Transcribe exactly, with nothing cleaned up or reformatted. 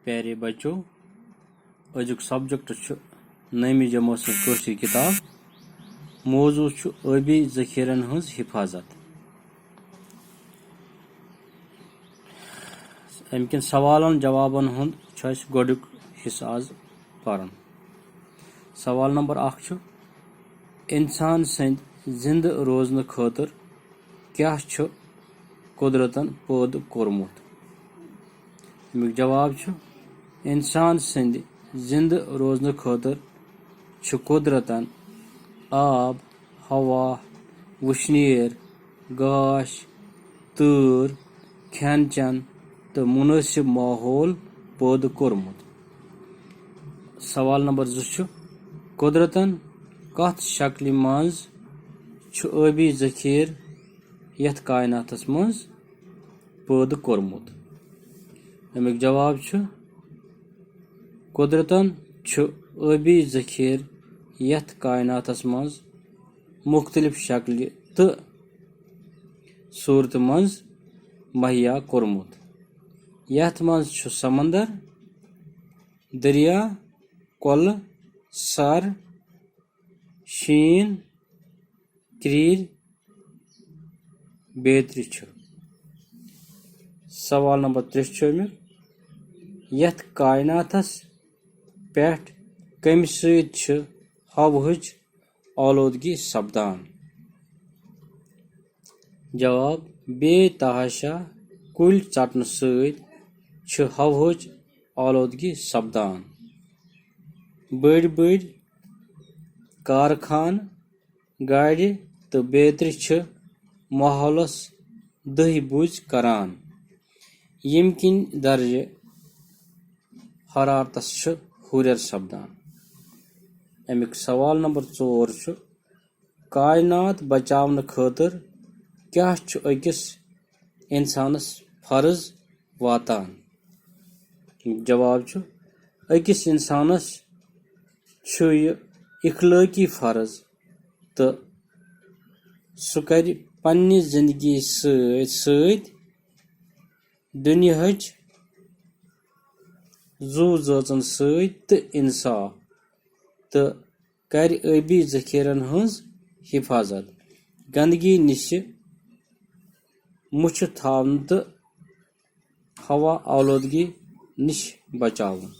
پیارے بچو، أزیُک subject چھُ نٔیمہِ جمٲژ ہٕنٛز کٲشِر کِتاب۔ موضوع چھُ ٲبی ذخیرن ہٕنٛز حفاظت۔ اَمہِ کٮ۪ن سوالن جوابن ہُنٛد چھُ اَسہِ گۄڈٕنیُک حصہٕ آز پرُن۔ سوال نمبر اکھ چھُ، اِنسان سٕنٛدِ زِنٛدٕ روزنہٕ خٲطرٕ کیٛاہ چھُ قۄدرتن پٲدٕ کوٚرمُت؟ اَمیُک جواب چھُ، اِنسان سٕنٛدِ زِنٛدٕ روزنہٕ خٲطرٕ چھُ قۄدرتن آب، ہوا، وُشنیر، گاش، تۭر، کھٮ۪ن چٮ۪ن تہٕ مُنٲسِب ماحول پٲدٕ کوٚرمُت۔ سوال نمبر زٕ چھُ، قۄدرتن کتھ شکلہِ منٛز چھُ ٲبی ذخیرٕ یتھ کائناتس منٛز پٲدٕ کوٚرمُت؟ اَمیُک جواب چھُ، قۄدرتن چھُ ٲبی ذخیرٕ یتھ کائناتس منٛز مُختٔلِف شکلہِ تہٕ صوٗرتہِ منٛز مہیا کوٚرمُت، یتھ منٛز چھُ سمندر، دریا، کۄلہٕ، سر، شیٖن، کرٛیٖرۍ، بیترِ چھُ۔ سوال نمبر ترٛےٚ چھُ اَمیُک، یتھ کائناتس پٮ۪ٹھ کمہِ سۭتۍ چھِ ہوہٕچ آلودگی سپدان؟ جواب، بے تحاشا کُلۍ ژٹنہٕ سۭتۍ چھِ ہوہٕچ آلودگی سپدان۔ بٔڑۍ بٔڑۍ کارخانہٕ، گاڑِ تہٕ بیترِ چھِ ماحولس دٔہۍ بُج کران، ییٚمہِ کِنۍ درجہٕ حرارتس چھُ ہُرٮ۪ر سپدان۔ اَمیُک سوال نمبر ژور چھُ، کائنات بچاونہٕ خٲطرٕ کیٛاہ چھُ أکِس اِنسانس فرض واتان؟ جواب چھُ، أکِس اِنسانس چھُ یہِ اخلٲقی فرض تہٕ سُہ کرِ پننہِ زندگی سۭتۍ سۭتۍ دُنیاہٕچ زُو زٲژن سۭتۍ تہٕ انصاف تہٕ کرِ ٲبی ذخیرن ہٕنٛز حفاظت، گندگی نِشہِ مُچھِ تھاونہٕ تہٕ ہوا آلودگی نِش بچاوُن۔